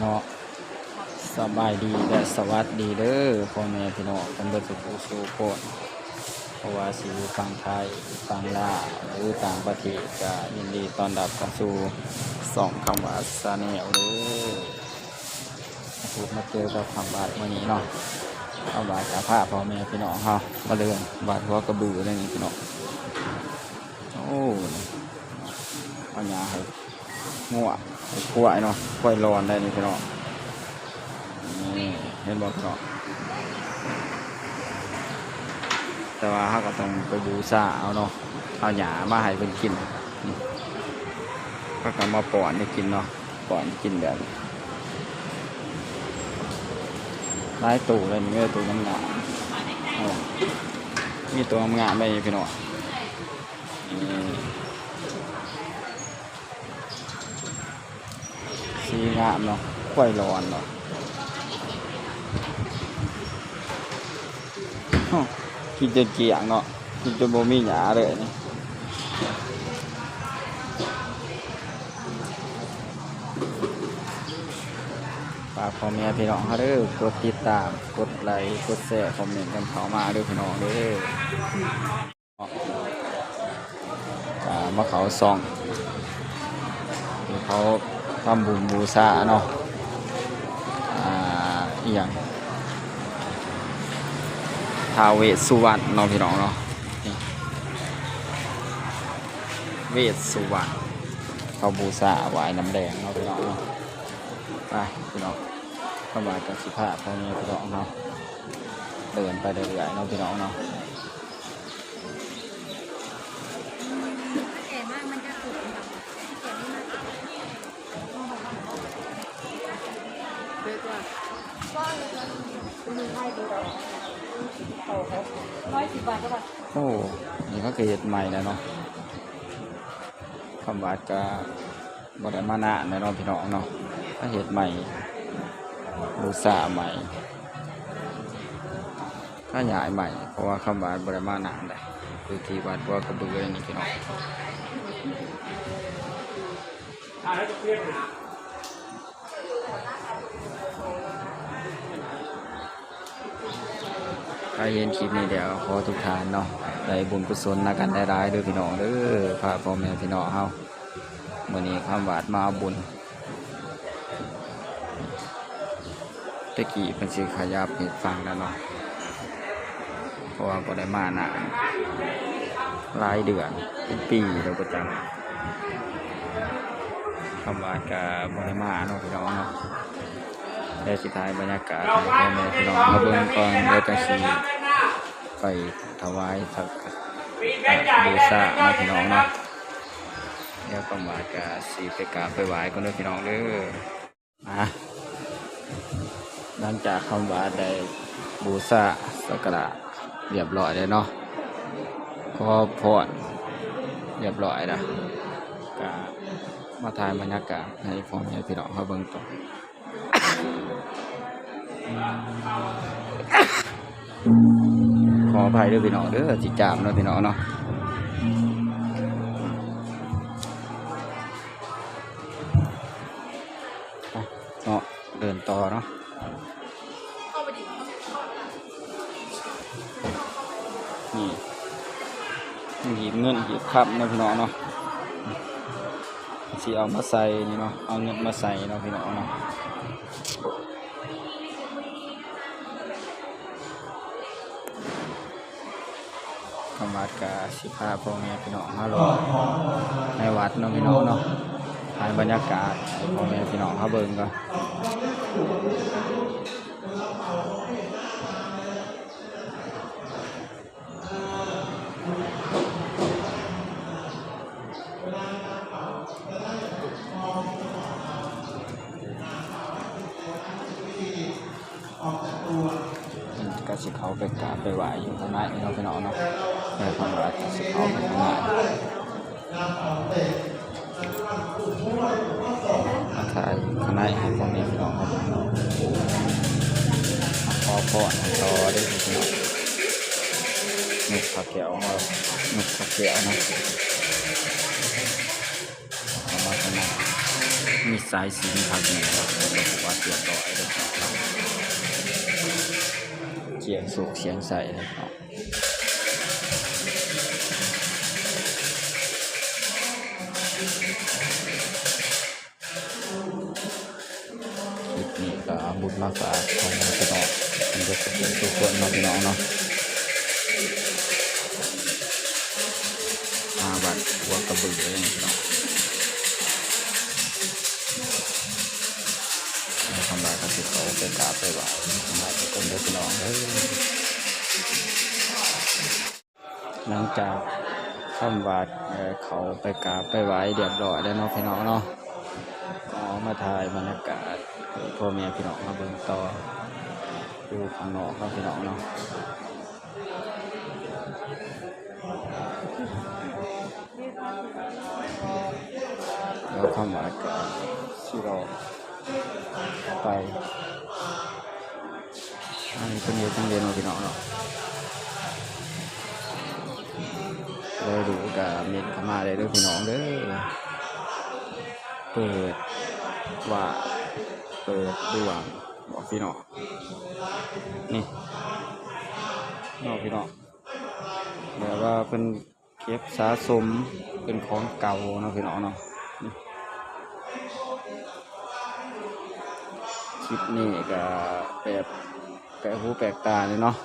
ເນາະ ສະບາຍດີ ແລະ ສະຫວັດດີເດີ ພໍ່ແມ່ພີ່ນ້ອງກັນເບິດສູ່ຜູ້ສູ່ຄົນ ບໍ່ວ່າຊິຢູ່ຝັ່ງໄທ ຝັ່ງລາວ ຫຼື ຕ່າງປະເທດ ກະຍິນດີຕ້ອນຮັບເຂົ້າສູ່ຊ່ອງຄຳຫວາດ Channel ເດີ. ມາພົບມາເຈີກັບຄຳຫວາດມື້ນີ້ເນາະ ຄຳຫວາດຈະພາພໍ່ແມ່ພີ່ນ້ອງເຮົາມາເດີນວັດຫົວກະບືເລີຍນີ້ພີ່ນ້ອງ. ໂອ້ ເອົາຫຍ້າໃຫ້ງົວໃຫ້ຄວາຍເນາະ ຄວາຍລອນໄດ້ນີ້ພີ່ນ້ອງ. ນີ້ເຫັນບໍ່ພີ່ນ້ອງ ແຕ່ວ່າເຮົາກໍຕ້ອງໄປບູຊາເອົາເນາະ ເອົາຫຍ້າມາໃຫ້ເພິ່ນກິນ ນີ້ ເຮົາກໍມາປ້ອນໃຫ້ກິນເນາະ ປ້ອນກິນແບບນີ້ ຫຼາຍໂຕເລີຍນີ້ ມີແຕ່ໂຕງາມໆ ເອີ ມີໂຕງາມໆ ໄດ້ພີ່ນ້ອງ. ນີ້ ສີງາມເນາະ ຄວາຍຫຼອນເນາະ ກິນຈົນກ້ຽງເນາະ ກິນຈົນບໍ່ມີຫຍ້າເລີຍນີ້. ຝາກພໍ່ແມ່ພີ່ນ້ອງເຮົາເດີ ກົດຕິດຕາມ ກົດໄລ ກົດແຊ ຄອມເມັນກັນເຂົ້າມາເດີພີ່ນ້ອງເດີ. ອ່າ ມາເຂົ້າຊ່ອງທີ່ເຂົາທຳບຸນບູຊາເນາະ ອ່າ ອີ່ຫຍັງ ທ້າວເວດສຸວັນເນາະພີ່ນ້ອງເນາະ ນີ້ ເວດສຸວັນ ເຂົາບູຊາຫວາຍນ້ຳແດງເນາະພີ່ນ້ອງເນາະ. ໄປພີ່ນ້ອງ ຄຳຫວາດກໍຊິພາພໍ່ແມ່ພີ່ນ້ອງເຮົາເດີນໄປເລື້ອຍໆ ເນາະພີ່ນ້ອງເນາະ. ໂອ້ ນີ້ເຂົາກໍເຮັດໃໝ່ແລ້ວເນາະ ຄຳຫວາດກໍ ບໍ່ໄດ້ມານານແລ້ວເນາະພີ່ນ້ອງເນາະ ມາເຮັດໃໝ່ ບູຊາໃໝ່ ຂະຫຍາຍໃໝ່ ເພາະວ່າຄຳຫວາດບໍ່ໄດ້ມານານແລ້ວ ຢູ່ທີ່ວັດຫົວກະບືນີ້ພີ່ນ້ອງ. ໃຜເຫັນຄລິບນີ້ແລ້ວ ຂໍທຸກທ່ານເນາະ ໄດ້ບຸນກຸສົນນຳກັນຫຼາຍໆ ເດີພີ່ນ້ອງເດີ ພາພໍ່ແມ່ພີ່ນ້ອງເຮົາ ມື້ນີ້ຄຳຫວາດມາເອົາບຸນ ແຕ່ກີ້ເພິ່ນຊິຂະຫຍັບເຮັດຝັ່ງແລ້ວເນາະ ເພາະວ່າບໍ່ໄດ້ມານານ ຫຼາຍເດືອນ ເປັນປີແລ້ວບໍ່ຈັກ ຄຳຫວາດກະບໍ່ໄດ້ມາເນາະພີ່ນ້ອງເນາະ. ແລ້ວຊິຖ່າຍບັນຍາກາດໃຫ້ພໍ່ແມ່ພີ່ນ້ອງເຮົາເບິ່ງກ່ອນ ແລ້ວຈັ່ງຊິໄປຖວາຍສັກການບູຊາເນາະພີ່ນ້ອງເນາະ. ແລ້ວຄຳຫວາດກະຊິໄປກາບໄປໄຫວ້ກ່ອນເດີພີ່ນ້ອງເດີ. ອ່າ ຫຼັງຈາກຄຳຫວາດໄດ້ບູຊາສັກກາລະຮຽບຮ້ອຍແລ້ວເນາະ ຂໍພອນຮຽບຮ້ອຍລະ ກະມາຖ່າຍບັນຍາກາດໃຫ້ພໍ່ແມ່ພີ່ນ້ອງເຮົາເບິ່ງຕໍ່. ຂໍອະໄພເດີພີ່ນ້ອງເດີ ຊິຈາມເນາະພີ່ນ້ອງເນາະ. ເນາະ ເດີນຕໍ່ເນາະ ນີ້ ຮີບເງິນຮີບຄຳເນາະພີ່ນ້ອງເນາະ ຊິເອົາມາໃສ່ນີ້ເນາະ ເອົາເງິນມາໃສ່ເນາະພີ່ນ້ອງເນາະ. ຄຳຫວາດກະຊິພາພໍ່ແມ່ພີ່ນ້ອງມາເລາະໃນວັດເນາະພີ່ນ້ອງເນາະ ຖ່າຍບັນຍາກາດໃຫ້ພໍ່ແມ່ພີ່ນ້ອງເຮົາເບິ່ງກ່ອນ. ເພິ່ນກໍຊິເຂົ້າໄປກາບໄປໄຫວ້ຢູ່ຂ້າງໃນເນາະພີ່ນ້ອງເນາະ ແຕ່ເພິ່ນວ່າກໍຊິເຂົ້າໄປຂ້າງໃນ ມາຖ່າຍຂ້າງໃນໃຫ້ພໍ່ແມ່ພີ່ນ້ອງເຮົາເບິ່ງ ຂໍພອນຕໍ່ເດີ້ພີ່ນ້ອງ ນົກພະແກ້ວເຮົາ ນົກພະແກ້ວເນາະ. ເຂົ້າມາຂ້າງໃນ ມີສາຍສິນພາກເໜືອ ແລ້ວກໍວັ ຮຽບຮ້ອຍເດີ ສຽງໂຊກສຽງໄຊເນາະ. ຄລິບນີ້ກໍເອົາບຸນມາຝາກພໍ່ແມ່ພີ່ນ້ອງເບິດທຸກຄົນເນາະ ພີ່ນ້ອງເນາະ. ມາວັດຫົວກະບືອເດີພີ່ນ້ອງ. ຄຳຫວາດກໍຊິເຂົ້າໄປກາບໄປໄຫວ້ມາທຸກຄົນເດີພີ່ນ້ອງເດີ. ຫຼັງຈາກຄຳຫວາດ ເອີ ເຂົ້າໄປກາບໄປໄຫວ້ຮຽບຮ້ອຍແລ້ວເນາະ ພີ່ນ້ອງເນາະ, ກໍເອົາມາຖ່າຍບັນຍາກາດໃຫ້ພໍ່ແມ່ພີ່ນ້ອງມາເບິ່ງຕໍ່ຢູ່ຂ້າງນອກເນາະ ພີ່ນ້ອງເນາະ. ແລ້ວຄຳຫວາດກໍຊິລອກໄປ ອັນນີ້ເພິ່ນເຮັດຈັ່ງໃດເນາະ ພີ່ນ້ອງເນາະ. ໃຜຮູ້ກໍເມັ້ນເຂົ້າມາໄດ້ເດີພີ່ນ້ອງເດີ. ເປີດວາບ ເປີດດວງ ບອກພີ່ນ້ອງ ນີ້ເນາະ ພີ່ນ້ອງ. ແບບວ່າເພິ່ນເກັບສະສົມເປັນຂອງເກົ່າເນາະ ພີ່ນ້ອງເນາະ. ຄລິບນີ້ກໍແບບແປກຫູແປກຕາເລີຍເນາະ,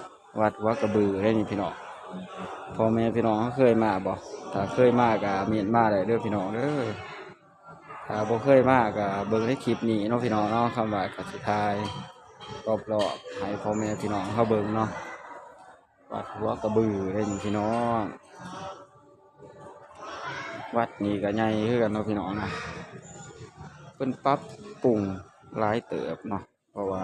ວັດຫົວກະບືເດ້ນີ້ ພີ່ນ້ອງ. ພໍ່ແມ່ພີ່ນ້ອງເຮົາເຄີຍມາບໍ່? ຖ້າເຄີຍມາກໍເມັ້ນມາໄດ້ເດີພີ່ນ້ອງເດີ. ຖ້າບໍ່ເຄີຍມາກໍເບິ່ງໃນຄລິບນີ້ເນາະ ພີ່ນ້ອງເນາະ. ຄຳຫວາດກໍຊິຖ່າຍຮອບໆໃຫ້ພໍ່ແມ່ພີ່ນ້ອງເຮົາເບິ່ງເນາະ. ວັດຫົວກະບືເດ້ນີ້ພີ່ນ້ອງ. ວັດນີ້ກໍໃຫຍ່ຄືກັນເນາະພີ່ນ້ອງນະ, ເພິ່ນປັບປຸງຫຼາຍເຕີບເນາະ, ເພາະວ່າ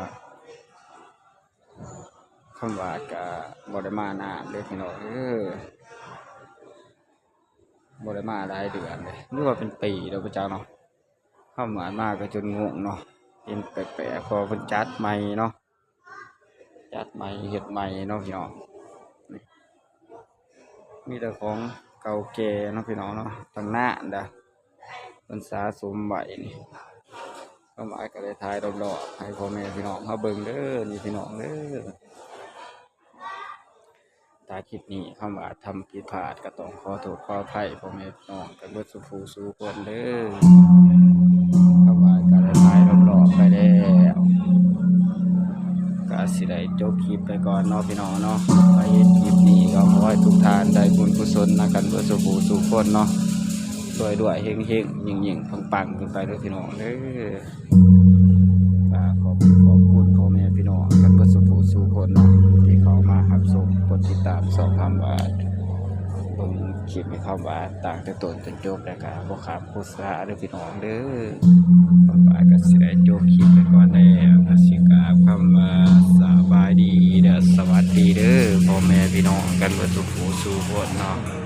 ຄຳຫວາດກໍບໍ່ໄດ້ມານານເດ້ພີ່ນ້ອງເອີຍ, ບໍ່ໄດ້ມາຫຼາຍເດືອນເດ້ ຫຼືວ່າເປັນປີແລ້ວບໍ່ຈັກເນາະ. ຄຳຫວາດມາກໍຈົນງົງເນາະ, ເຫັນແປກໆ ເພາະວ່າເພິ່ນຈັດໃໝ່ເນາະ. ຈັດໃໝ່ເຮັດໃໝ່ເນາະພີ່ນ້ອງ. ນີ້ມີແຕ່ຂອງເກົ່າແກ່ເນາະພີ່ນ້ອງເນາະ, ຕັ້ງນານແລ້ວເພິ່ນສະສົມໄວ້ນີ້. ຄຳຫວາດກໍໄດ້ຖ່າຍຮອບໆໃຫ້ພໍ່ແມ່ພີ່ນ້ອງເຮົາເບິ່ງເດີ ນີ້ພີ່ນ້ອງເດີ. ຖ້າຄລິບນີ້ຄຳຫວາດທຳຜິດພາດ ກໍຕ້ອງຂໍໂທດຂໍອະໄພພໍ່ແມ່ພີ່ນ້ອງກັນເບິດສູ່ຜູ້ສູ່ຄົນເດີ. ຄຳຫວາດກໍໄດ້ຖ່າຍຮອບໆໄປແລ້ວ ກໍຊິໄດ້ຈົບຄລິບໄປກ່ອນເນາະພີ່ນ້ອງເນາະ. ໃຜເຫັນຄລິບນີ້ກໍຂໍໃຫ້ທຸກທ່ານໄດ້ບຸນກຸສົນນຳກັນເບິດສູ່ຜູ້ສູ່ຄົນເນາະ, ລວຍໆ ເຮັງໆ ເຮັງໆ ປັງໆ ຂຶ້ນໄປເດີພີ່ນ້ອງເດີ. ກໍຂອບ ຂອບຄຸນພໍ່ແມ່ພີ່ນ້ອງກັນເບິດສູ່ຜູ້ສູ່ຄົນເນາະ ທີ່ເຂົ້າມາຮັບຊົມ ກົດຕິດຕາມຊ່ອງຄຳຫວາດ, ເບິ່ງຄລິບໃຫ້ຄຳຫວາດຕັ້ງແຕ່ຕົ້ນຈົນຈົບ ແລ້ວກໍບໍ່ຂ້າມໂຄສະນາເດີພີ່ນ້ອງເດີ. ຄຳຫວາດກໍຊິໄດ້ຈົບຄລິບໄປກ່ອນແລ້ວ ກໍຊິກາບຄຳວ່າສະບາຍດີ ແລະ ສະຫວັດດີເດີພໍ່ແມ່ພີ່ນ້ອງກັນເບິດສູ່ຜູ້ສູ່ຄົນເນາະ.